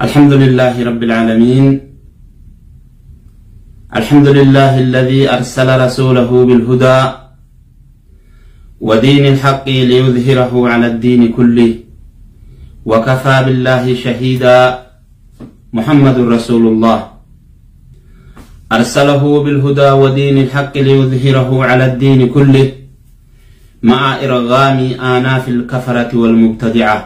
الحمد لله رب العالمين، الحمد لله الذي أرسل رسوله بالهدى ودين الحق ليظهره على الدين كله وكفى بالله شهيدا، محمد رسول الله. أرسله بالهدى ودين الحق ليظهره على الدين كله مع إرغام آناف الكفرة والمبتدعة.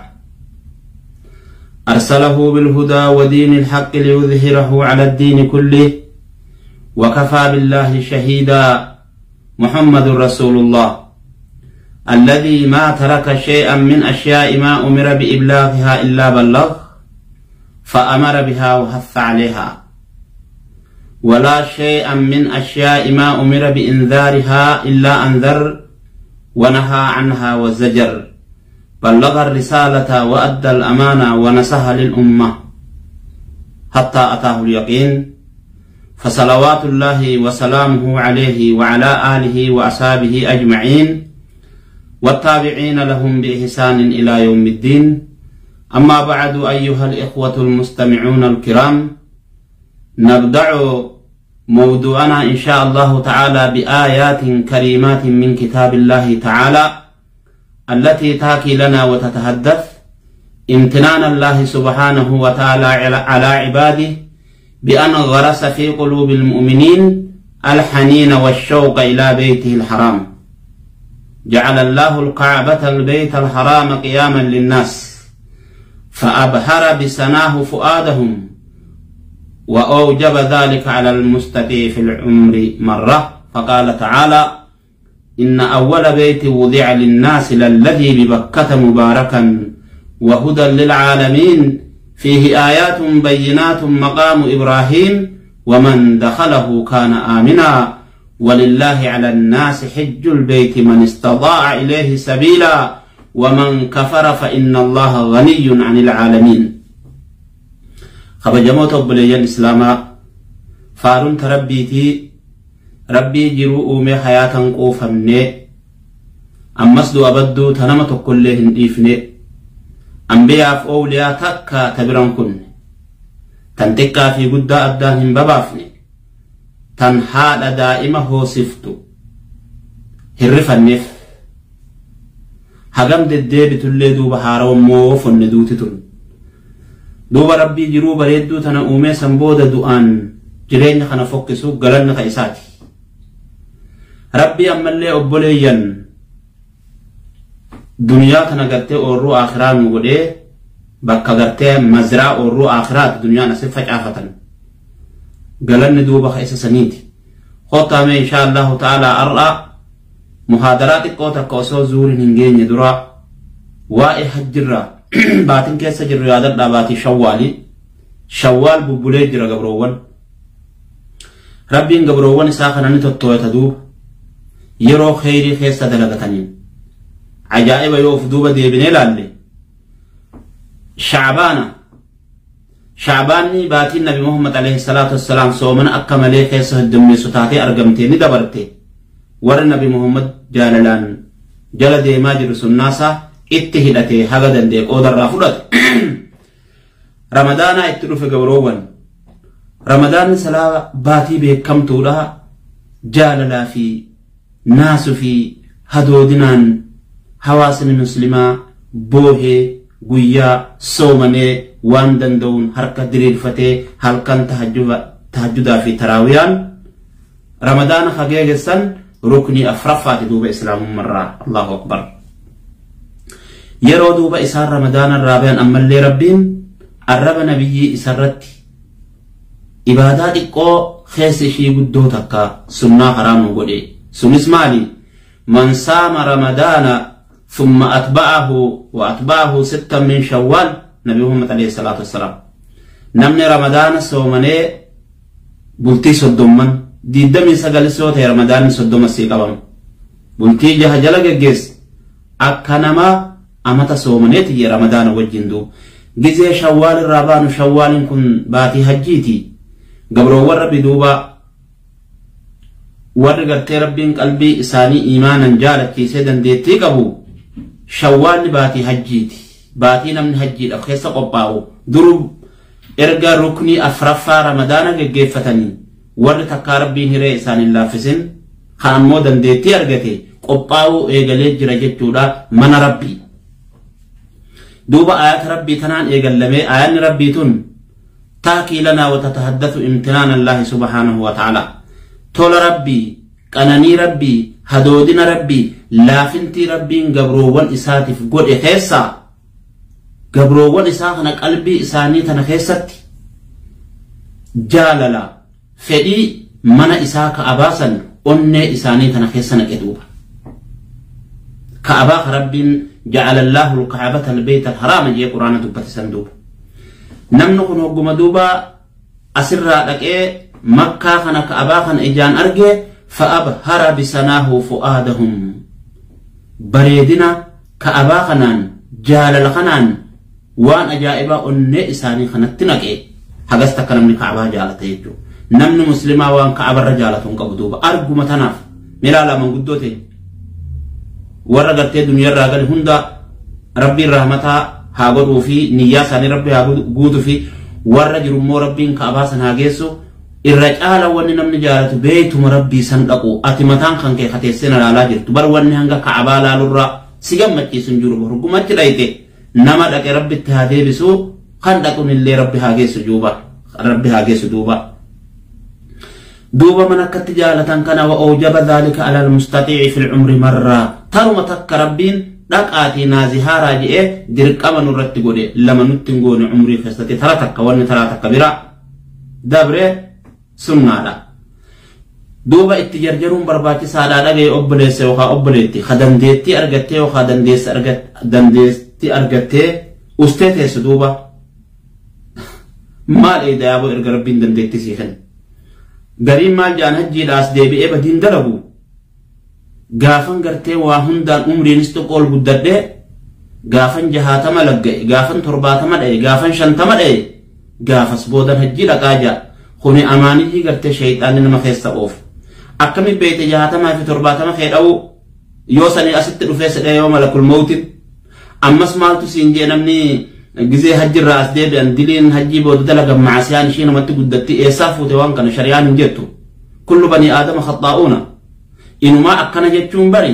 أرسله بالهدى ودين الحق ليظهره على الدين كله وكفى بالله شهيدا، محمد رسول الله الذي ما ترك شيئا من أشياء ما أمر بإبلاغها إلا بلغ، فأمر بها وحث عليها، ولا شيئا من أشياء ما أمر بإنذارها إلا أنذر ونهى عنها وزجر، بلغ الرسالة وأدى الأمانة ونصح للأمة حتى أتاه اليقين. فصلوات الله وسلامه عليه وعلى آله وأصحابه أجمعين والتابعين لهم بإحسان إلى يوم الدين. أما بعد، أيها الإخوة المستمعون الكرام، نبدأ موضوعنا إن شاء الله تعالى بآيات كريمات من كتاب الله تعالى التي تحكي لنا وتتحدث امتنان الله سبحانه وتعالى على عباده بأن غرس في قلوب المؤمنين الحنين والشوق إلى بيته الحرام. جعل الله الكعبة البيت الحرام قياما للناس، فأبهر بسناه فؤادهم وأوجب ذلك على المستطيع في العمر مرة، فقال تعالى: إن أول بيت وضع للناس للذي ببكة مباركا وهدى للعالمين فيه آيات بينات مقام إبراهيم ومن دخله كان آمنا ولله على الناس حج البيت من استطاع إليه سبيلا ومن كفر فإن الله غني عن العالمين. خبجموت أبليان إسلاما فارون تربيتي ربي جرو أومي حياة قوفمني أمس دو أبدو تنمت كلهن إفني أنبياء في أولياء تكا تبران كن تنتكا في قد أبداهم ببافني تنحال دائمة هو صفتو هرف النف هقم ددي بتولي دو بحارة وموف الندوتتون دوب ربي جرو بريدو تنا أومي سنبودة دوان جرين خنا فوكسو قلن خيساتي ربي أما اللي أبوليا دنيا تنا قرتي أورو آخران مقولي بكا قرتي مزرع أورو آخرات دنيا نسف فجأة قلن دوبا خيسة سنيتي خوطة إن شاء الله تعالى أرأى محاضرات قوتا كوسو زور هنجين يدرا وائي حجرا باتن كيسا جر رياضة باتي شوالي شوال ببولي جرا قبروان ربين قبروان ساخنا نتوتو تدوب يرو خيري خيسا دلغتنين عجائب يوف دوبا ديبني لالي شعبانا شعباني باتي النبي محمد عليه الصلاة والسلام سومن أكملي خيسا الدمي ستاتي أرقمتي ندبرتي ور النبي محمد جاللان جل ديما جرس الناس اتهدتي هغدن دي قودر رافضت رمضان اتلو في قبروان رمضان سلا باتي بكم تولا جاللا في ناس في هدودنان حواسن مسلمة بوهي قويا سومني وان دون حركة درير فتي هلكن تهجدا في تراويان رمضان خجيج السن ركني أفرفات دوب إسلام مرة الله أكبر يرو دوب إسار رمضان الرابعان أما اللي ربين الرب نبي إسرت إبادات إقو خيس شي قدو تكا سنة حرام قولي سنس مالي من صام رمضان ثم أتبعه وأتبعه 6 من شوال نبي محمد عليه الصلاة والسلام نمني رمضان سومني بلتي صدومن دي دمي سقل سوتي رمضان صدوم السيقبم بلتي جه جلق الجيس أكنما أمتا سومني تي رمضان وجندو جزي شوال الرابان شوال كن باتي هجيتي قبرو وربي دوبا ورقرتي ربين قلبي إساني إيمانا جالت كيسيدا ديتي قبو شوال باتي هجيتي باتي نمن هجيت أخيسا قباو دروب Erga ruknii afraffaa Ramadaana geggeeffatanii warri takkaa Rabbiin hiree isaan hin laaffisin kan ammoo dandeettii argate qophaa'uu eegalee jira jechuudha mana Rabbii. Duuba ayata Rabbii tanaan eegallamee ayanni Rabbii tun taakii lanaa wa tatahaddathu imtinaana Allaahi subhaanahu wa ta'ala. Tola Rabbii, qananii Rabbii, hadoodina Rabbii, laafintii Rabbiin gabroowwan isaatiif godhe keessaa gabroowwan isaa kana qalbii isaanii tana keessatti jaalala fedhii mana isaa ka'abaa san onnee isaanii tana keessa naqe duuba. Ka'abaa ka Rabbiin ja'ala Allaahu al-ka'abata al-bayta al-haraama jee Quraana dubbate san duuba. Namni kun hogguma duuba asirraa dhaqee Makkaa kana ka'abaa kana ijaan arge fa'abhara bisanaahu fu'aadahum. Bareedina ka'abaa kanaan jaalala kanaan waan ajaa'ibaa onnee isaanii kanatti naqe hagas takka namni ka'abaa jaalata jechuudha. Namni muslimaa waan ka'abarra jaalatu hin qabu duuba arguma tanaaf milaalaa manguddoo ta'e warra gartee duniyaarraa gale hunda Rabbiin rahmataa haa godhuu fi niyyaa isaanii Rabbi haa guutuu fi warra jirummoo Rabbiin ka'abaa san haa geessu. Irra caala wanni namni jaalatu beeytuma Rabbii san dhaqu ati mataan kan kee kateessee na laalaa jirtu bar wanni hanga ka'abaa laalurraa si gammachiisu hin jiru hurgumatti dhayte nama dhaqe Rabbitti haa deebisu kan dhaqun illee Rabbi haa geessu duuba Rabbi haa geessu duuba. Duuba mana akkatti jaalatan kana wa awjaba dhaalika ala almustatiici fil umri marraa taruma takka Rabbiin dhaqaatii naazihaaraa je'ee dirqama nurratti godhe lama nutti hin goone umrii keessatti tara takka wanni taraa takka bira dabre sunnaadha. Duuba itti jarjaruun barbaachisaadha dhagaye obboleessa yookaan obboleetti ka dandeettii argattee yookaan dandeettii argattee ustee teessu duuba maal eeda yaaboo erga Rabbiin dandeettii sii kenne. Gariin maal jaan hajjiidhaas deebi'ee badiin dalagu gaafan gartee waa hundaan umriinis xiqqoo ol guddadhee gaafan 60 lagga'e gaafan 70 dha'e gaafan 50 dha'e gaafas boodan hajjii dhaqaa ja'a. Kuni amaaniyyii gartee shayxaanni nama keessa oofu. Akkami beeyte 60 fi 70 kee dha'uu yoo sanii asitti dhufee sedhee yoo malakul mawtin ammas maaltu siin jee namni gizee hajjirraa as deebi'an diliin hajjii booda dalagan maasiyaan ishii namatti guddatti eessaa fuute waan kana shari'aan hin jettu. Kullu banii aadama khaxaa'uuna. Inumaa akkana jechuun bari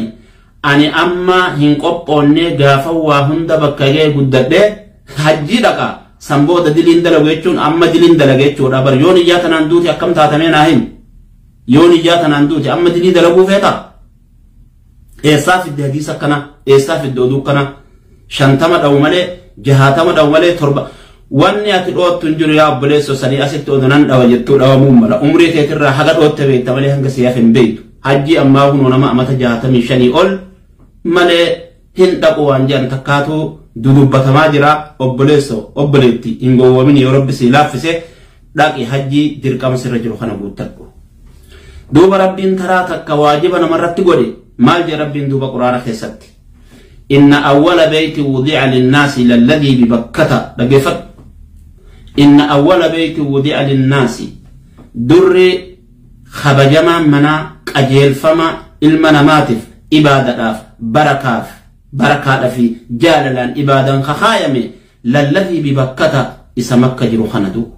ani amma hin qophoonnee gaafa waa hunda bakka ga'e guddadhee hajjii dhaqa san booda diliin dalagu jechuun amma diliin dalaga jechuudha bar yoon iyyaa tanaan duute akkam taatamee naa himi yoon iyyaa tanaan duute amma dilii dalaguu feeta eessaa fidde hadiisa akkana eessaa fidde oduu akkana 50 dha'u malee 60 dha'u malee 7 wanni ati dhoottu hin jiru yaa obboleessoo sanii asitti oduu nan dhawa jettuu dhawamuu mala umrii teetirraa haga dhootte beekta malee hanga siyaaf hin beektu hajjii ammaa kunoo nama amata 65 ol malee hin dhaqu waan jedhan takkaatu dudubbatamaa jira obboleessoo obboleetti hin gowwoomin yoo Rabbi sii laaffise dhaqi hajjii dirqama sirra jiru kana guuttadhu. Duuba Rabbiin taraa takka waajiba namarratti godhe maal jedhe Rabbiin duuba Quraana keessatti. Inna awwala beeyti wudi'a linnaasi lalladii bibakkata dhaggeeffadhu. Inna awwala beeyti wudi'a linnaasi durri kabajamaan manaa qajeelfama ilma namaatiif ibaadadhaaf barakaaf barakaadha fi jaalalaan ibaadan kakaayame lalladii bibakkata isa Makka jiru kana du'u.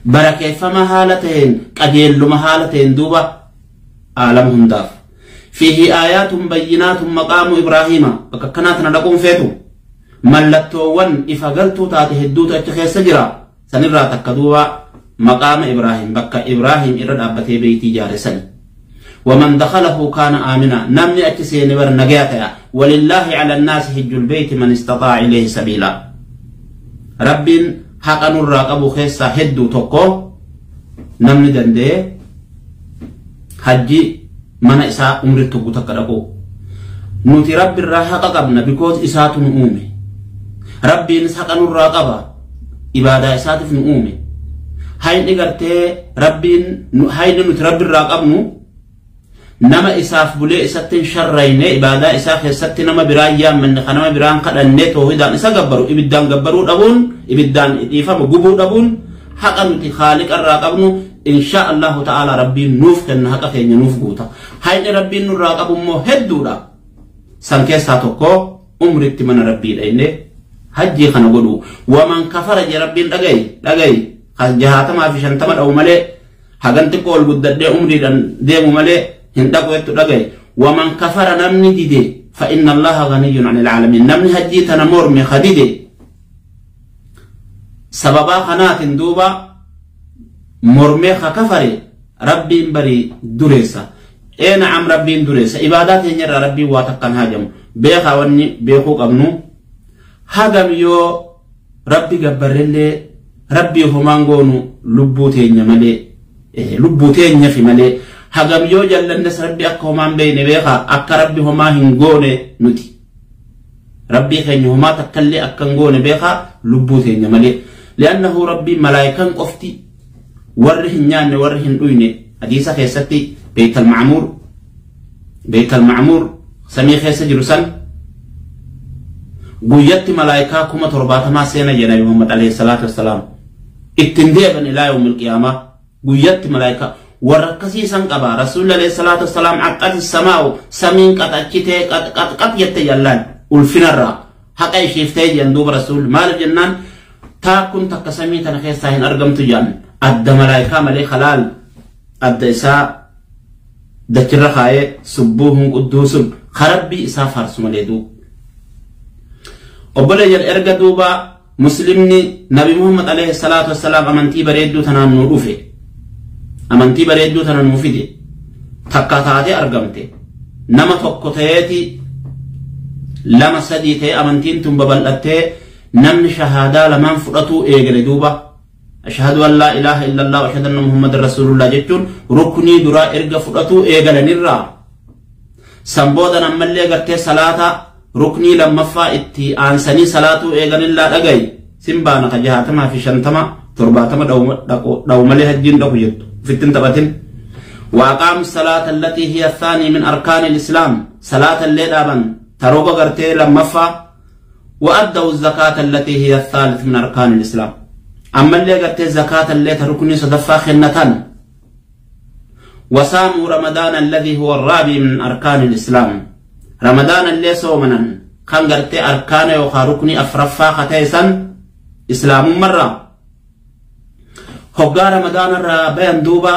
Barakeeffama haala ta'een qajeelluma haala ta'een duuba aalama hundaaf. Fiihi aayaatun bayyinaatun maqaamu Ibraahiima bakka akkanaa tana dhaquun feetu mallattoowwan ifa galtuu taate hedduutu achi keessa jira sanirraa takka duuba maqaama Ibraahim bakka Ibraahim irra dhaabbatee beeytii ijaare sani. ومن دخله كان آمنا نمني أتسين بر نجاتا ولله على الناس حج البيت من استطاع إليه سبيلا رب حق نراقب خيسا هدو تقو نمني دندي حجي من إساء عمر تقو تقرقو نوتي رب الراحة قبنا بكوز إساء نؤومي ربي نسحق نراقب إبادة إساء نؤومي هاي نقرتي ربي هاي نوتي رب الراقبنو nama isaaf bulee isatti hin sharrayne ibaadaa isaa keessatti nama biraan yaammanne ka nama biraan kadhanne toohidaan isa gabbaru ibiddaan gabbaruu dhabuun ibiddaan dhiifama gubuu dhabuun haqa nuti khaaliqa irraa qabnu insha Allahu ta'ala Rabbiin nuuf kenna haqa keenya nuuf guuta. Hayni Rabbiin nurraa qabu immoo hedduudha. San keessaa tokko umritti mana Rabbii dhayne Hajjii kana godhu. Waman kafara jee Rabbiin dhagayi dhagayi 65 fi 50 dha'u malee hagan xiqqoo ol guddadhee umriidhaan deemu malee hin dhaqu jettu dhagayi. Waman kafara namni dide fa inna Allaha ghaniyyun anil aalamiin. Namni hajjii tana morme khadide sababaa kanaatiin duuba mormee ka kafare Rabbiin barii dureessa. Ee na'am Rabbiin dureessa. Ibaadaa teenyarraa Rabbiin waa takkaan haajamu. Beekaa wanni beekuu qabnu hagam yoo Rabbi gabbarrellee Rabbii homaan goonu lubbuu teenya malee lubbuu teenyafi malee hagam yoo jallannes Rabbi akka homaan beekne beekaa akka Rabbi homaa hin goone nuti. Rabbii keenya homaa takkallee akka hin goone beekaa lubbuu teenya malee. Li'annahu Rabbii malaayikaan qofti warri hin nyaanne warri hin dhuyne hadiisa keessatti Beytal Ma'muur samii keessa jiru san guyyatti malaayikaa 70,000 seena jedha Nabi Muhammad alayhi salaatu wassalaam. Ittiin deeban ilaa yawmil qiyaamaa guyyatti malaayikaa warra akkasii san qaba. Rasuulli alayhi salaatu wassalaam aqxati samaa'u samiin qaxachitee qaxqax jette jallaan ulfinarraa haqa ishiif ta'e jedhan duuba Rasuulli maaliif jennaan taakun takka samii tana keessaa hin argamtu jedhan adda malaayikaa malee halaal adda isaa dachirra kaayee subbuuhun qudduusun karabbii isaa faarsu malee duuba. Obboleeyyan erga duuba muslimni Nabi Muhammad alayhi salaatu wassalaam amantii bareedduu tanaan nuu dhufe amantii bareedduu tana nuu fide takka taatee argamte nama tokko ta'eeti 2 3 ta'e amantiin tun babal'attee namni shahaadaa lamaan fudhatuu eegale duuba ashhadu an laa ilaaha illallah wa ashhadu anna muhammadan rasuulullah jechuun ruknii duraa erga fudhatuu eegalanirraa san boodan ammallee gartee salaata ruknii lammaffaa itti aansanii salaatuu eeganillaa dhagayi sin baana ka 60 fi 50 70 dha'u malee hajjiin dhaqu jettu ufittin taphatin. وأقاموا الصلاة التي هي الثاني من أركان الإسلام صلاة الليل أبن تروبا غرتي لمفا وأدوا الزكاة التي هي الثالث من أركان الإسلام أما اللي غرتي الزكاة اللي تركني صدفا خنة وصاموا رمضان الذي هو الرابع من أركان الإسلام رمضان اللي صومنا كان غرتي أركان يخاركني أفرفا ختيسا إسلام مرة هقا رمضان الرابع دوبا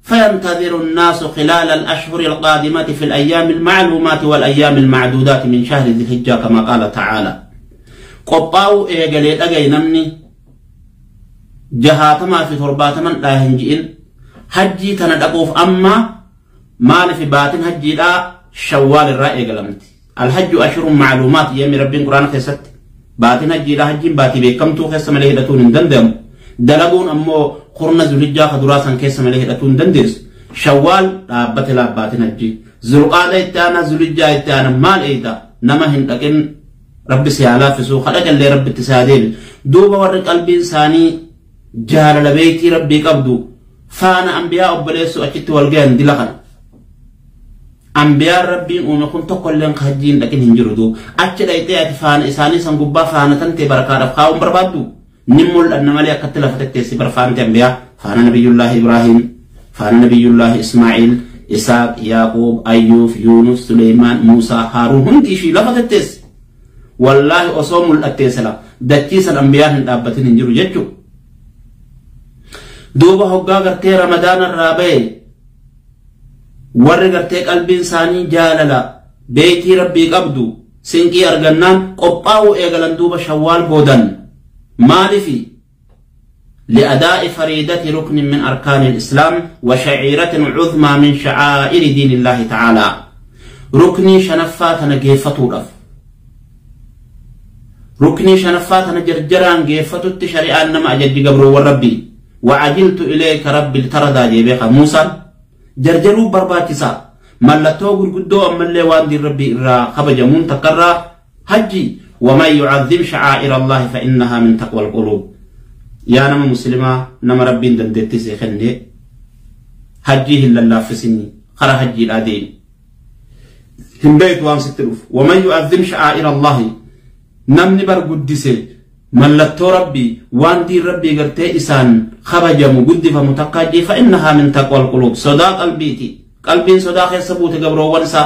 فينتظر الناس خلال الأشهر القادمة في الأيام المعلومات والأيام المعدودات من شهر ذي الحجة كما قال تعالى. قباو إيجالي أجي نمني جهاتما في ترباتما لا هنجئن حجي تندقوف أما مال في باطن حجي لا شوال الرأي قلمت الحج أشهر معلومات يمي ربي القرآن خيست باطن حجي لا حجي باتي بكمتو خيس مليه لتون دندم دلقون أمو قرن ذو الحجة خدراسا كيس مليه لتون دندس شوال رابط لا باطن حجي ذو القعدة التانا ذو الحجة التانا مال إيدا نما هندقن ربي سيالا في سوق خلق اللي ربي تساديل دوبا ور قلبي إنساني جال لبيتي ربي قبضو فانا أنبياء أبليسو أكيد والجان دي لخن أنبياء ربي ونكون تقول لهم خجين لكن هنجردو أكيد أيتي فانا إساني سنقبا فانا تنتي بركة رفقاهم بربادو نمول أن مالي أكتلا فتكتسي برفانة أنبياء فانا نبي الله إبراهيم فانا نبي الله إسماعيل إسحاق يعقوب أيوب يونس سليمان موسى هارون هندي شي لفتكتس والله أصوم الأتسلا دتيس الأنبياء هندابتين هنجرو جتشو دوبا هقا غرتي رمضان الرابع ور غرتي قلبي إنساني جاللا بيتي ربي قبدو سنكي أرغنان قباو إيغلان دوبا شوال بودن مالفي لأداء فريدة ركن من أركان الإسلام وشعيرة عظمى من شعائر دين الله تعالى ركني شنفات نجيفتو رف ركني شنفات نجرجران جيفتو التشريعان نما أجد قبرو والربي وعجلت إليك ربي لترضى جيبيخ موسى جرجرو برباتسا ملتو قدو أما اللي واندي ربي إرى خبج منتقرى حجي ومن يعظم شعائر الله فإنها من تقوى القلوب. يا نما مسلمة نما ربي دندتي سيخني حجيه إلا الله في سني خرا حجي الأدين هم بيت وام ستلوف ومن يعظم شعائر الله نمني بر قدسي ملتو ربي واندي ربي قرتي إسان خرج مقدف متقاجي فإنها من تقوى القلوب. صدا قلبيتي قلبين صدا خيسبوت قبرو ونسا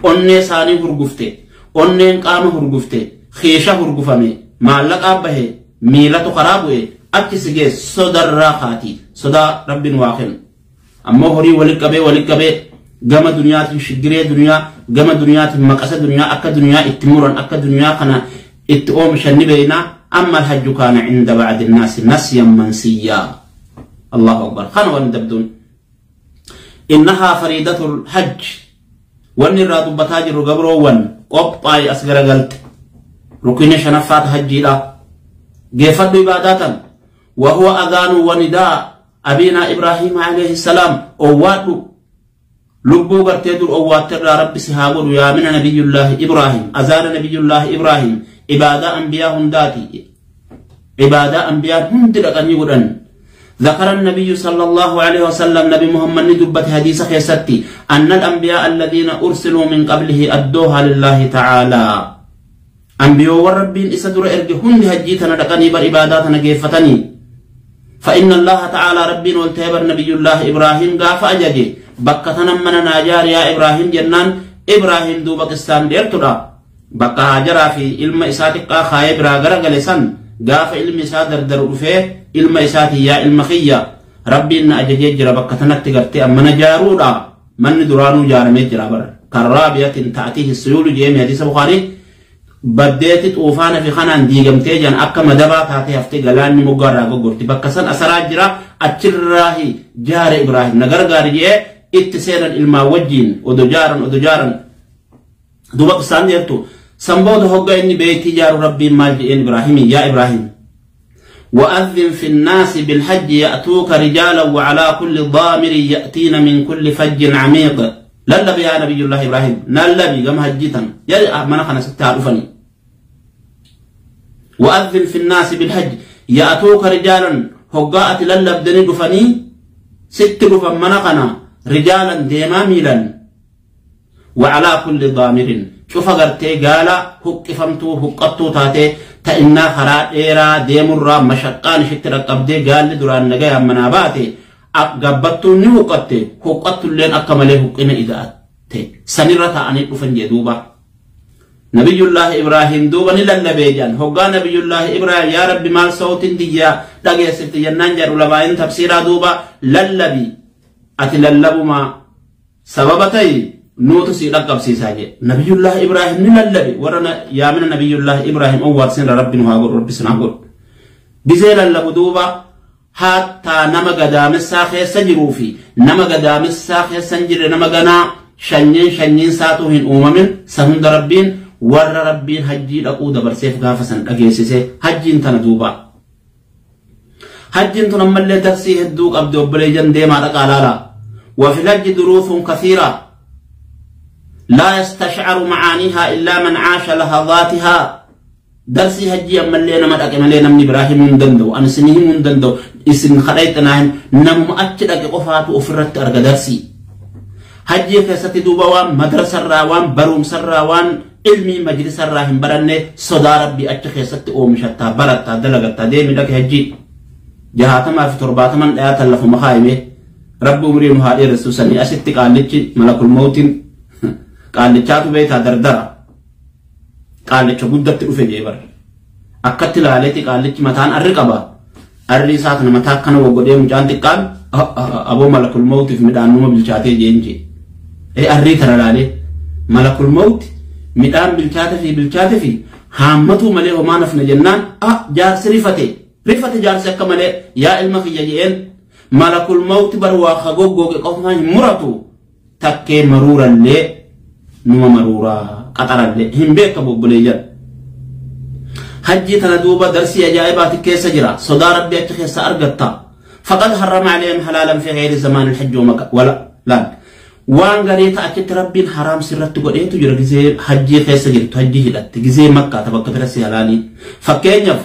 أني ساني هرقفتي أني قام هرقفتي خيشة هرقفمي Maallaqaa bahe miilatu karaa bu'e achi si geesse sodarraa kaati sodaa rabbiin waa kennu. Ammoo horii walitti qabee gama duniyaatiin shiggiree duniyaa gama duniyaatiin maqasa duniyaa akka duniyaa itti muran akka duniyaa kana itti oomishan ni beekna. Amma alhajju kaana cinda bacdi nnaasi nasyan mansiyyaa. Allahu akbar kana wanni dabduun. Innahaa fariidatul hajj wanni irraa dubbataa jirru gabroowwan qophaa'e as garagalte rukina shanaffaata hajjiidha geeffadhu ibaadaatan wahuwa adhaanu wanidaa abiinaa ibraahiima alayhi salaam owwaadhu lubbuu gartee dur owwaatterraa rabbi si haa godhu yaamina nabiyullaahi ibraahim azaana nabiyullaahi ibraahim ibaadaa anbiyaa hundaati ibaadaa anbiyaan hundi dhaqanii godhan. ذكر النبي صلى الله عليه وسلم نبي محمد ندبت حديث خيستي أن الأنبياء الذين أرسلوا من قبله أدوها لله تعالى. أنبياء والربين إسدر إرجهن هجيتنا دقني بر إباداتنا جيفتني. فإن الله تعالى ربين والتابر نبي الله إبراهيم قاف أججي بكتنا من ناجار يا إبراهيم جنان إبراهيم دو بكستان ديرتنا بكا هاجرا في علم إساتك خايب راغرا غلسان قاف علم إسادر در أفيه ilma isaati yaa ilma kiyya rabbiin na ajajee jira bakka tanatti gartee amma na jaaruudha manni duraanuu jaaramee jira bara karraabiyatin ta'atihi suyuulu jeemi hadiisa Bukaarii baddeeti xuufaana fi kanaan diigamtee jiran akka madabaa taatee haftee galaanni moggaarraa goggorti bakka san asaraa jira achirraahi jaare Ibraahim na gargaari jee itti seenan ilmaa wajjiin odo jaaran duuba isaan jettu san booda hogga inni beeytii jaaru rabbiin maal je'een Ibraahimiin yaa Ibraahim وأذن في الناس بالحج يأتوك رجالا وعلى كل ضامر يأتين من كل فج عميق. للبي يا نبي الله إبراهيم نلبي قم هجيتا يا من خنا ستعرفني. وأذن في الناس بالحج يأتوك رجالا هقاءت للب دني ست رفن من خنا رجالا ديما ميلا وعلى كل ضامر شوف غرتي قال هقفمتو هقطو تاتي تإنا خرا ديرا ديمرا مشقان شتر قبدي قال لدران نجا مناباتي أقبضتو نهقتي هقطو لين أكمله هقنا إذا أتي سنرتا أن يقفن جدوبا نبي الله إبراهيم دوبا نلنبيجان هقا نبي الله إبراهيم يا ربي مال صوت ديا دقي ست جنان جرو لباين تفسيرا دوبا للبي أتللبو ما سببتي نوتو سي لقب سيساجي نبي الله إبراهيم نللبي ورنا يا من نبي الله إبراهيم أول سن ربي نهاجر ربي سنهاجر بزيل اللبدوبة حتى نما قدام الساخي سجروا في نما قدام الساخي سنجر نما قنا شنين ساتوهن أمم سهند ربين ور ربين هجي لقودة برسيف قافسا أجيسيسي هجين تندوبة هجين تنمى اللي درسيه الدوق أبدو بليجن ديما رقالالا. وفي الهج دروس كثيرة لا يستشعر معانيها إلا من عاش لحظاتها. درسي هجي أما اللي نمت أكمل نمني إبراهيم من دندو أنا سنهم من دندو إسن خليتنا نم أكد أقفات وفرت أرجع درسي هجي كيستي دوبوان مدرسة راوان بروم سراوان علمي مجلس الراهم برنة صدا ربي أكد كيستي أو مشتا برتا دلغتا ديمي لك هجي جهاتما في ترباتما لا تلف مخايمه رب أمري مهادي رسول سني أستي قال ملك الموت قaallichaatu beektaa dardara qaallicha guddatti dhufe jee bara akkatti laaleeti qaallichi mataan arri qaba arri isaa kana mataa akkana waggodhee mucaan xiqqaan aboo malakul mawtiif midhaan numa bilchaatee jeen jee arrii tana laalee malakul mawti midhaan bilchaate fi haammatuu malee homaa nafne jennaan jaarsi rifate jaarsi akka malee yaa ilma kiyya jeen malakul mawti bar waa hagoggooge qofaan hin muratu takkee maruurallee numa maruuraa qaxarallee hin beekamu obboleeyyan. Hajjii tana duuba darsii ajaa'ibaati keessa jira sodaa rabbii achi keessa argatta. Faqad harrama alayhim halaalan fi ghayri zamaan alhajji wala laal waan garii ta'a achitti rabbiin haraam sirratti godheetu jira gizee hajjii keessa jirtu hajjii hidhatte gizee makkaa ta bakka bira si halaalii. Fakkeenyaaf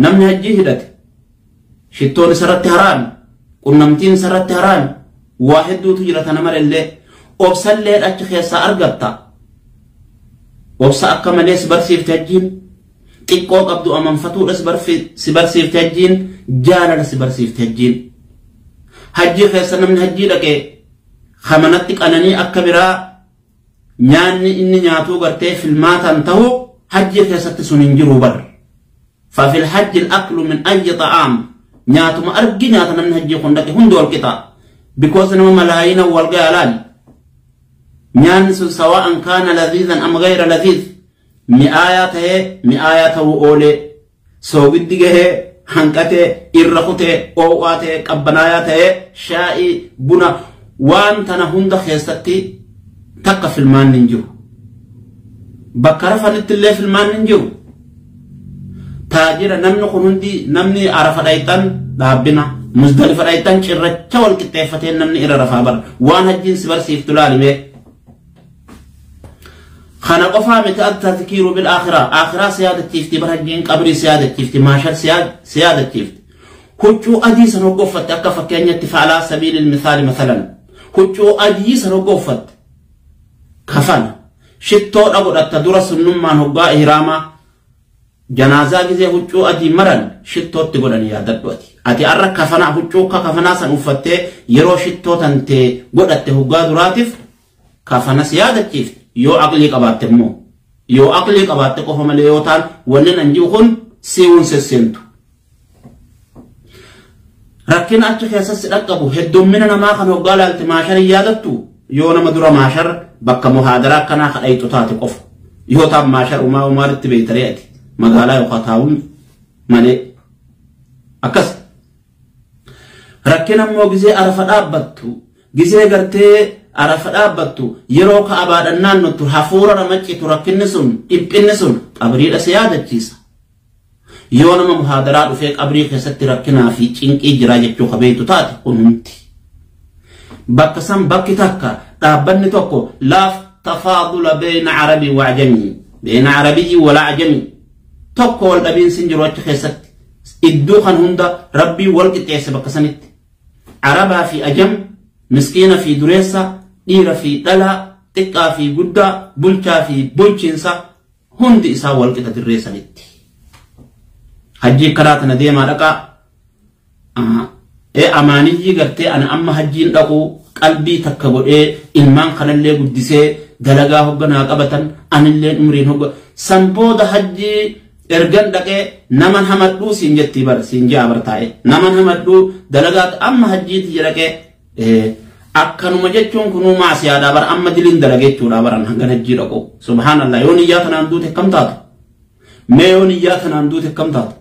namni hajjii hidhate shittoon isarratti haraami qunnamtiin isarratti haraami waa hedduutu jira tana malallee obsallee achi keessaa argatta. Obsa akka malee si barsiifte hajjiin xiqqoo qabdu amanfatuudha si barsiifte hajjiin jaalala si barsiifte hajjiin. Hajjii keessa namni hajjii dhaqee kamanatti qananii akka biraa nyaanni inni nyaatuu gartee filmaataan ta'u hajjii keessatti sun hin jiru bar. ففي الحج الأكل من أي طعام نياتما أرجي نياتا نمن هجي خندق هندو القطع because نما ملايين والقيالال نيانس سواء كان لذيذا أم غير لذيذ مئاياته مئاياته أولي سوغدقه هنكته إرخته أوواته قبناياته شائي بنا وان تنهند خيستي تقف المان ننجو بكرفة الله في المان ننجو تاجر نمن خنندي نمني عرفة دايتان دابنا مزدلفة دايتان شرچة والكتافتين نمني إرى رفابر وان هجين سبر سيفتلالي مي خنا قفا متى التذكير بالآخرة آخرة سيادة تيفتي برهجين قبري سيادة تيفتي ماشر سيادة تيفتي كتشو أدي سنوقفت أكفا كأن يتفع على سبيل المثال مثلا كتشو أدي سنوقفت كفانا شتو أبو التدرس النمان هقا إهراما جنازة جزي هجو أدي مرن شتو تقول أن يادت واتي أتي أرى كفنا هجو كفنا سنوفتي يرو شتو تنتي قد هقا دراتف كفنا سيادة كيف يو عقلي قبات مو يو عقلي قبات قفهم ليوتان ونن أنجوخن سيون سسنتو ركين أتشك يسس أقبو هدوم مننا ما خن هقا لالتماشر يادتو يو نمدر ماشر بك مهادرة كنا خليتو تاتي قف يو تاب ماشر وما ومارت بيترياتي مقالا يقطعون مالي أكس ركنا مو جزي عرفة أبتو جزي قرتي عرفة أبتو يروك أباد النان نتو حفورة رمجي تركن سن إبن سن أبريل أسيادة جيسا يونما مهادرات وفيك أبريل خسات ركنا في چنك إجراجة جو خبيتو تاتي قنونتي بكسان بكي تكا تابني توكو لا تفاضل بين عربي وعجمي بين عربي ولا عجمي tokko wal dhabiinsi hin jiru achi keessatti iddoo kan hunda rabbii wal qixxeesse bakka sanitti arabaa fi ajam miskiina fi dureessa dhiira fi dhalaa xiqqaa fi guddaa bulchaa fi bulchiinsa hundi isaa wal qixa dirree sanitti hajjii karaa tana deemaa dhaqaa amaaniyyii gartee ana amma hajjiin dhaquu qalbii takka godhee ilmaan kanallee guddisee dalagaa hogganaa qabatan anilleen umriin hogga san booda hajjii ergan dhaqee naman hamadhuu siin jettii bar siin ji'a bar taa'e naman hamadhuu dalagaa amma hajjiitti jedhaqee akkanuma jechuun kunuu maasiyaadhaa bar amma diliin dalagee jechuudha baran hangan hajjii dhaqu subhaanallah yoo niyyaa tanaan duute akkam taatu mee yoo niyyaa tanaan duute akkam taatu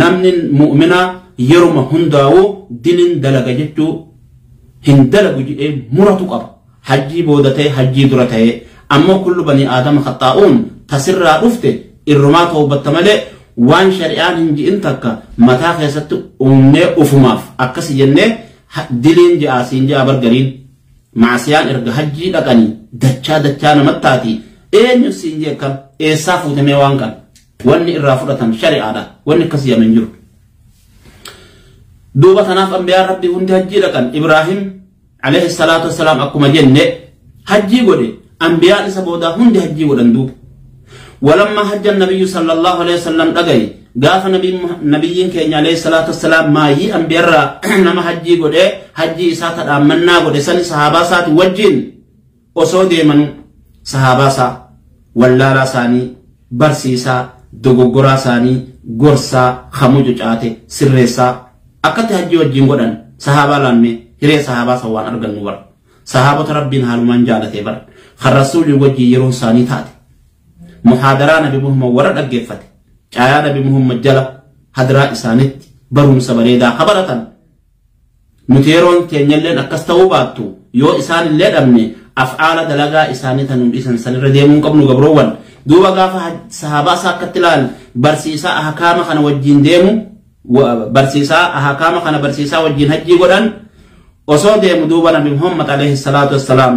namni mu'minaa yeruma hundaa'uu diliin dalaga jechuu hin dalagu jedhee muratu qaba hajjii booda ta'e hajjii dura ta'e ammoo kullu banii aadama khaxaa'uun tasirraa dhufte irrumaa toobatta malee waan shari'aan hin ji'in takka mataa keessatti uumnee ufumaaf akkasi jennee diliin ji'aa siin ji'a bargariin maasiyaan erga hajjii dhaqanii dachaa dachaa namattaati eenyu siin jee kan eessaa fuutamee waan kan wanni irraa fudhatan shari'aadha wanni akkas yaman jiru. Duuba tanaaf ambiyaan rabbii hundi hajjii dhaqan Ibraahim alayhi salaatu wassalaam akkuma jenne hajjii godhe ambiyaan isa boodaa hundi hajjii godhan duuba. ولما حج النبي صلى الله عليه وسلم دغاي غاف نبيين كين عليه الصلاه والسلام ما يي انبيرا نما حجي غده حجي اسا تدامنا غده سن صحابه سات وجين osoo deeman صحابه سا ولالا ساني برسيسا دوغوغورا ساني غورسا خموجو چاته سريسا اكت حجي وجين غدن صحابه لامي هري صحابه سوان ارغن ور صحابه ربين هالمان جالته بر خر رسول وجي يرون ساني تاته محاضرة نبي محمد ورد أجفت آية نبي محمد جلا حضرة إسانت برهم سبريدا خبرة نتيرون تينيلين أكستو باتو يو إسان اللي أمني أفعال دلغا إساني تنم إسان سنر ديمون قبل قبروان دوبا غافة صحابة ساكتلال برسيسا أحكام خنا وجين ديمو برسيسا أحكام خنا برسيسا وجين هجي قدن وصو ديمو دوبا نبي محمد عليه الصلاة والسلام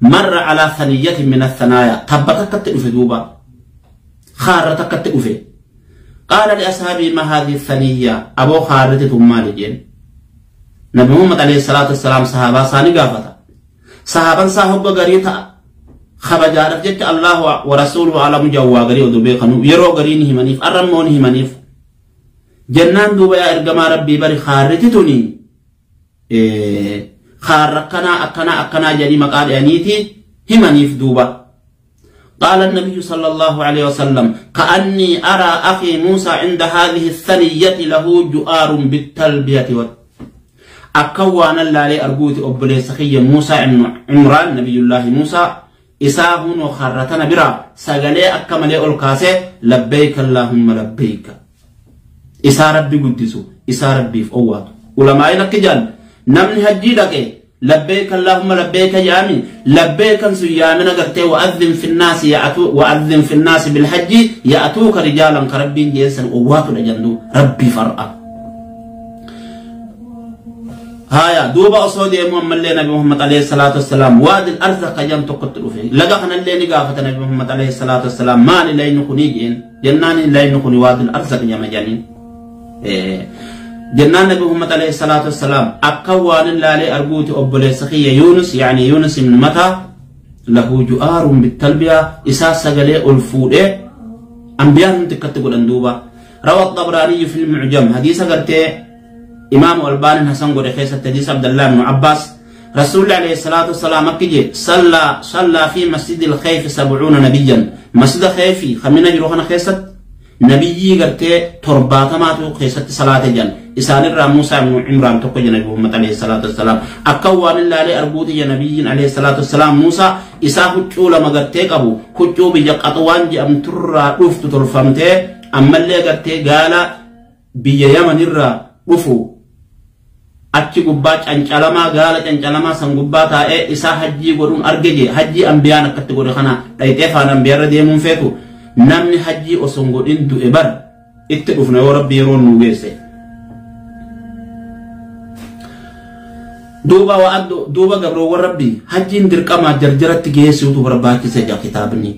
مر على ثنية من الثنايا تبتك تؤفي دوبا خارتك تؤفي قال لأصحابي ما هذه الثنية أبو خارتي ثم لجين نبي محمد عليه الصلاة والسلام صحابة ساني قافتا صحابا صاحب غريتا خبجارف جت الله ورسوله على مجوا غري ودوبي خنو يرو غريني همنيف أرموني همنيف جنان دوبا يا إرقما ربي بري خارتي توني خارقنا أكنا أكنا جري مقال أنيتي همنيف دوبا قال النبي صلى الله عليه وسلم كأني أرى أخي موسى عند هذه الثنية له جؤار بالتلبية أكوانا لا أرجوت أبلي سخي موسى عمران نبي الله موسى إساهن وخرتنا برا سجلي أكمل الكاسة لبيك اللهم لبيك إسا ربي قدسو إسا ربي في أوات ولما إلك جل نمني هجي لك لبيك اللهم لبيك يامي لبيك سيامنا قرتي وأذن في الناس يأتو وأذن في الناس بالحج يأتوك رجالا كربين جيسا أوات لجندو ربي فرأة هايا دوبا أصودي محمد لي نبي محمد عليه الصلاة والسلام واد الأرض قيام تقتلوا فيه لقحنا اللي نقافة نبي محمد عليه الصلاة والسلام ما لي نكوني جين جناني لي نكوني واد الأرض يا مجانين جنان نبي محمد عليه الصلاة والسلام أقوان لا لي أرجوت أبلي سخية يونس يعني يونس من متى له جؤار بالتلبية إساس سجلي الفودة أنبياء تكتبوا الأندوبة روى الطبراني في المعجم حديث قرته إمام الباني حسن قد خيسة حديث عبد الله بن عباس رسول الله عليه الصلاة والسلام أكجي صلى في مسجد الخيف 70 نبيا مسجد خيفي خمينا جروحنا خيسة نبيي قرته ترباتما خيسة صلاة جن إسان الرا موسى بن عمران تقول نبي محمد عليه الصلاة والسلام أكوان الله عليه أرجوت يا نبي عليه الصلاة والسلام موسى إسا هجوا لما قرته أبو هجوا بيجق أطوان جأم ترى رفت ترفمته أما اللي قرته قال بيا يمن الرا رفو achi gubbaa cancalamaa gaala cancalamaa san gubbaa taa'ee isaa hajjii godhuun arge hajjii ambiyaan akkatti godhe kana dhayxee faana ambiyaarra deemuun feetu namni hajjii osoo hin godhin du'e bar itti dhufna yoo rabbi yeroo nu geesse. Duuba duuba gabroowwan rabbi hajjiin dirqamaa jarjaratti geessuutu barbaachise jaa kitaabni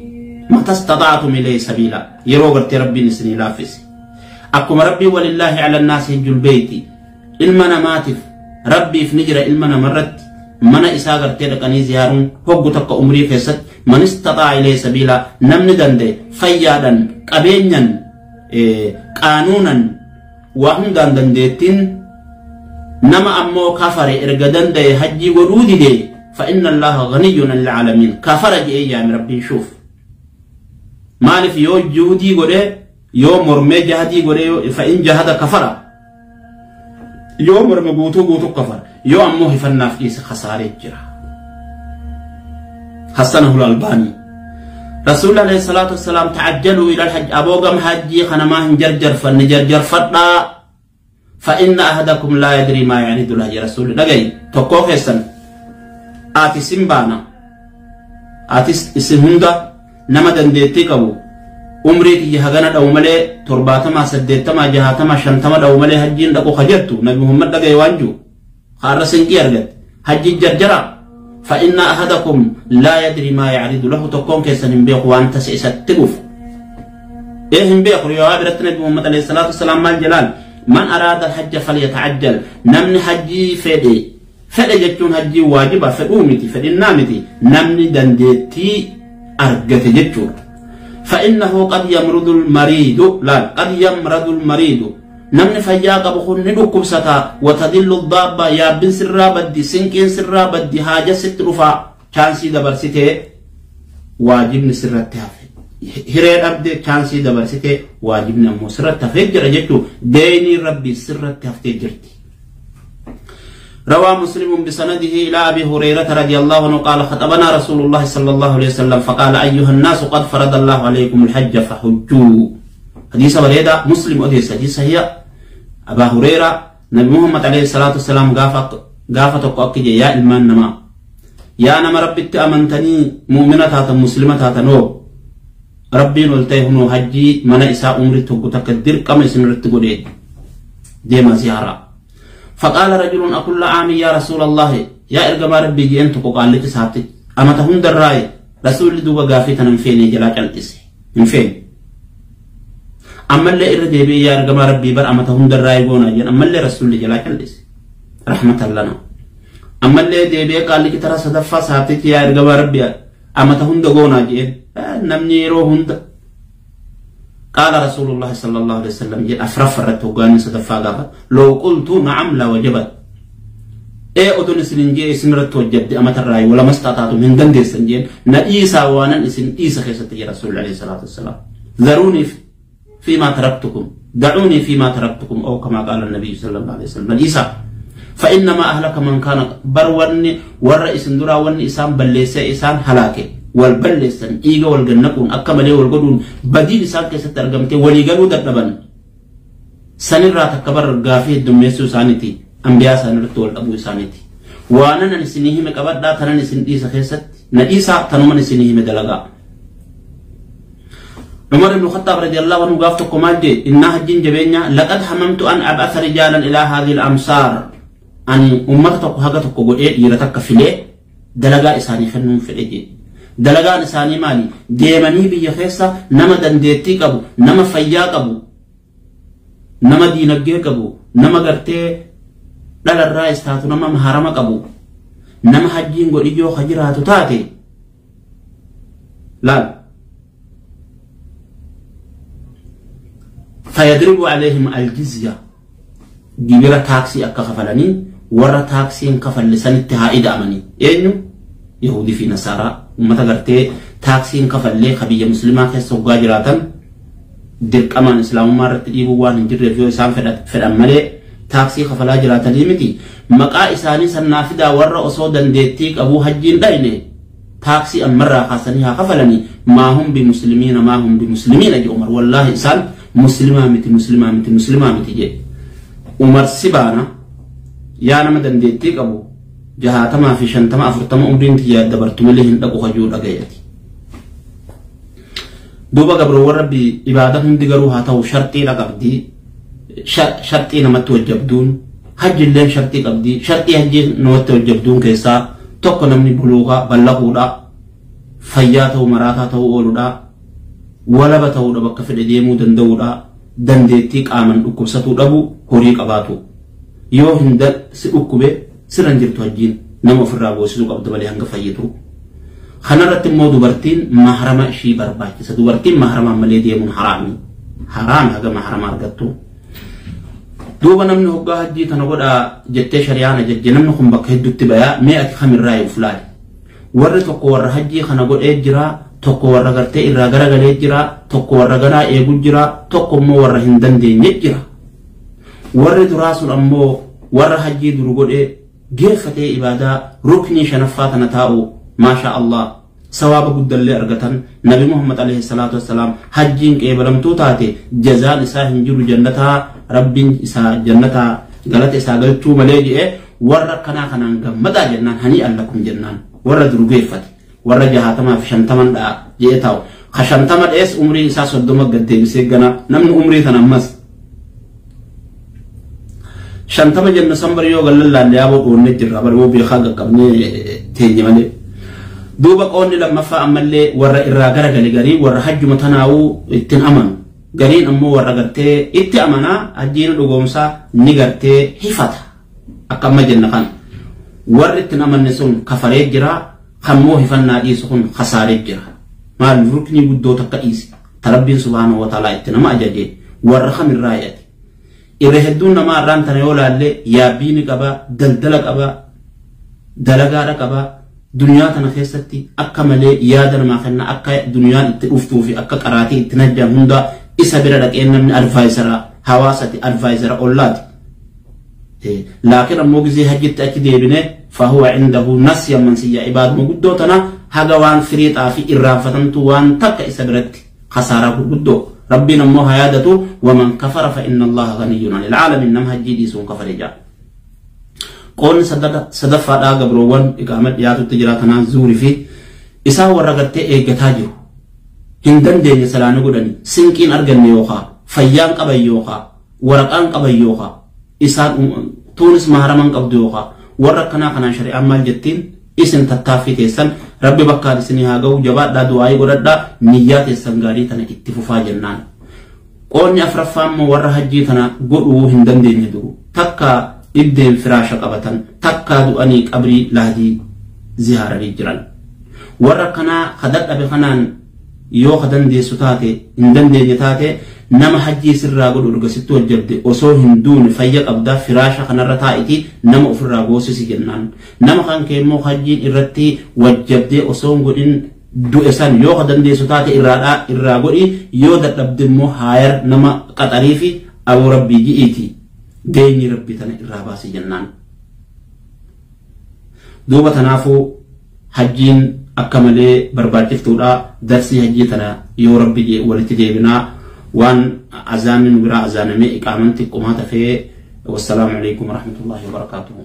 matastaxaatum ilayhi sabiila yeroo gartee rabbiin isinii laaffise akkuma rabbii walillaahi ala nnaasi hijjul beeyti ilma namaatiif rabbiif ni jira ilma namarratti mana isaa gartee dhaqanii ziyaaruun hoggu takka umrii keessatti man istaxaa ilayhi sabiila namni danda'e fayyaadhan qabeenyan qaanuunan waa hundaan dandeettiin nama ammoo kafare erga danda'e hajjii godhuu dide fa inna allaha ganiyyun anil caalamiin kafara je'ee yaami rabbiin shuuf maaliif yoo juhudii godhe yoo mormee jahadii godhe fa in jahada kafara yoo morme guutuu guutuu kafara yoo ammoo hifannaaf dhiise khasaaree jira حسنه الألباني رسول الله عليه الصلاة والسلام تعجلوا إلى الحج أبوغم حجي خنما هنجرجر فنجرجر فتا فإن أحدكم لا يدري ما يعرض له يا رسول الله تقو خيسن آتي سنبانا آتي سنهندا نما دنديتي قبو عمري كي هغنا دو ملي ترباتما سديتما جهاتما شنتما دو ملي حجين دقو خجرتو نبي محمد دقي وانجو خار سنكي أرغت حجي جرجرا فإن أحدكم لا يدري ما يعرض له تقوم كيسن بيق وانت سيستقف إيه بيق ريواب نبي محمد عليه الصلاة والسلام مال جلال من أراد الحج فليتعجل نمني حجي فدي فدي جتون حجي واجبة فدومتي فدنامتي نمني دندتي أرغت جتون فإنه قد يمرض المريض لا قد يمرض المريض نمني فيا قبخون ندكم ستا وتدل الضابة يا بن سرا بدي سنكين سرا بدي حاجة ست رفا چانسي دبرسيته واجب نسرت هافي هرير أبدي چانسي دبرسيته واجب نمو سرت هافي جرى جتو ديني ربي سرت هافي جرتي روى مسلم بسنده إلى أبي هريرة رضي الله عنه قال خطبنا رسول الله صلى الله عليه وسلم فقال أيها الناس قد فرض الله عليكم الحج فحجوا حديث بريدة مسلم أديس حديث هي أبا هريرة نبي محمد عليه الصلاة والسلام غافة قاكي يا إلمان نما يا نما ربي تأمنتني مؤمنة تاتا مسلمة تاتا نو ربي نلتيه نو حجي من إساء عمري تقو تقدر كما يسمرت قديد ديما زيارة فقال رجل أكل عام يا رسول الله يا إرقما ربي جئنتك قال لك سابتك أما تهم دراي رسول دوبا غافي تنفيني جلا جلتسي نفين أما اللي إردي يا إرقما ربي بر أما تهم دراي بونا جن أما اللي رسول جلا جلتسي رحمة لنا أما اللي ديبي قال لك ترى صدفة سابتك يا إرقما ربي أما تهم دقونا جئن نمني روهن قال رسول الله صلى الله عليه وسلم جل أفرف الرتوغاني صدفة غافة لو قلت نعم لوجبت Ee oduun isin jee isin irratti hojjabde amatarraa wala mastaataatu hin dandeessan jeen na dhiisaa waanan isin dhiisa keessatti jira Rasuulli alayhi salaatu wassalaam. Zaruunii fiimaa taraktukum da'uunii fiimaa taraktukum oo kamaa qaala nabiyyu sallallahu alayhi wasallam na dhiisaa. فإنما أهلك من كان بروني والرئيس درا وني إسام بلسة إسام هلاكه والبلسن إيجا والجنكون أكمله والقدون بديل إسام كيسة ترجمته وليجلو دربن سنرى تكبر غافي الدميسو سانتي أنبياء سنرتول أبو سانتي وأنا نسنيه مكبر دا تنا نسن إيسا خيست نإيسا تنوم نسنيه مدلغا عمر بن الخطاب رضي الله عنه قافتو كمال إنها جن جبينيا لقد هممت أن أبعث رجالا إلى هذه الأمصار أن أمتك هاجتك قول إيه يرتك في ليه دلجا إساني خنون في الإجي دلجا إساني مالي ديماني بيخيسا نما دندتي كابو نما فيا كابو نما دينجي كابو نما قرتي لا الرئيس تاتو نما مهرم كابو نما حجين قول إيجو خجراتو تاتي لا فيضرب عليهم الجزية جبرة تاكسي أكفلني ورا تاكسي كفل لسان اتهاء أمني إنه يهودي في نصارى وما تقرتي تاكسي كفل لي خبية مسلمة كسو قاجراتا درك أمان إسلام مرت إيبو وان جرر فيو إسام فدأمالي تاكسي خفلا جراتا ليمتي مقا إساني سنافدا ورا أصودا ديتيك أبو هجين دايني تاكسي أمرا خاصنيها خفلني ما هم بمسلمين ما هم بمسلمين أجي عمر والله إسان مسلمة متي مسلمة متي مسلمة متي جي عمر سبانا يا نما دندتي قبو جهاتما في شنتما أفرتما أمرين تيا دبرتم لهن دقو خجول أجياتي دوبا قبرو وربي إبادة هم دقروها تو شرطي لقبدي شرطي نما توجبدون حج اللين شرطي قبدي شرطي حج نما توجبدون كيسا tokko namni buluuqa ballaquudha fayyaa ta'uu maraataa ta'uu ooluudha walaba ta'uudha bakka fedhe deemuu danda'uudha dandeettii qaaman dhukkubsatuu dhabu horii qabaatu yoo hin si dhukkube sirran jirtu hajjiin nama ofirraa boosisuu qabdu malee hanga fayyitu kanarratti immoo dubartiin mahrama ishii barbaachisa dubartiin mahramaan malee deemuun haraami haraami haga mahrama argattu duuba namni hoggaa hajjii tana godhaa jettee shari'aan ajajje namni kun bakka hedduutti bayaa mee ati kamirraa yoo fulaale warri tokko warra hajjii kana godhee jira tokko warra gartee irraa garagalee jira tokko warra ganaa eeguu jira tokko immoo warra hin dandeenye jira warri duraa sun ammoo warra hajjii duru godhee geeffatee ibaadaa ruknii shanaffaa tana taa'u maasha Allah sawaaba guddallee argatan nabi Muhammad alayhi salaatu wassalaam hajjiin qeebalamtuu taate jazaan isaa hin jiru jannataa rabbiin isaa jannataa galata isaa galchuu malee jedhee warra kanaa kanaan gammadaa jennaan hanii allakum jennaan warra duru geeffate warra 60 fi 50 dha jedhee taa'u ka 50 dhees umrii isaa 30 gad deebisee gana namni umrii tan ammas 50 jenna sanbar yoo gallallaan yaaboo dhoonnee jirra barboo beekaa qaqqabnee teenye malee duuba qoonni lammaffaa ammallee warra irraa garagale garii warra hajjuma tanaa'uu ittiin amanu gariin ammoo warra gartee itti amanaa hajjiin dhugoomsaa ni gartee hifata akka amma jenna kana warri ittiin amanne sun kafaree jira kammoo hifannaa dhiisu kun kasaaree jira maal ruknii guddoo takka dhiise tarabbiin subhaanahu wa ta'aalaa itti nama ajaje warra kamirraa yaate irra hedduun namaa irraan tana yoo laalle yaabbii ni qaba daldala qaba dalagaadha qaba duniyaa tana keessatti akka malee yaada namaa kenna akka duniyaan itti dhuftuu fi akka qaraatii itti najjaan hunda isa bira dhaqee namni advaayisara hawaasati advaayisara ollaati. Laakiin ammoo gisee hajjitti achi deebine fahuwa indahu nasya mansiyya ibaaduma guddoo tana haga waan firiixaa fi irraanfatamtu waan takka isa biratti khasaaraa gurguddoo rabbiin ammoo haa yaadatu waman kafara fa inna allaha ganiyyun anil caalamiin nama hajjii dhiisuun kafare jaa. Qoonni sadaffaadhaa gabroowwan iqaama dhiyaatutti jira tanaan zuurii fi isaan warra gartee eeggataa jiru. Hin dandeenye salaana godhani sinqiin arganne yookaa fayyaan qaban yookaa waraqaan qaban yookaa isaan tuunis maharaman qabdu yookaa warra akkanaa kanaan shari'aan maal jettiin isin tattaaffii teessan rabbi bakkaan isinii haa ga'u jabaadhaa du'aayii godhadhaa niyyaa teessan gaarii tana itti fufaa jennaan. Qoonni afraffaa immoo warra hajjii tana godhuu hin dandeenye duru takka dhibdeen firaasha qabatan takkaa du'anii qabrii laadii ziyaaranii jiran warra kanaa ka dadhabe kanaan yoo ka dandeessu taate hin dandeenye taate Nama hajjii sirraa godhu ergasitti wajjabde osoo hin duune fayya qabdaa firaasha kanarra taa'iti nama ofirraa goosisi jennaan. Nama kan kee immoo hajjiin irratti wajjabdee osoo hin godhin du'e san yoo ka dandeessu taate irraadhaa irraa godhi, yoo dadhabde immoo haayar nama qaxarii fi aboo rabbii ji'iiti deenyi rabbii tana irraa baasi jennaan. Duuba tanaafuu hajjiin akka malee barbaachiftuudha. Darsii hajjii tana yoo rabbi walitti deebinaa waan azaanni nu biraa azaanamee iqaaman xiqqoomaa tafee. Wassalaamu alaikum warahmatullahi wabarakaatuhu.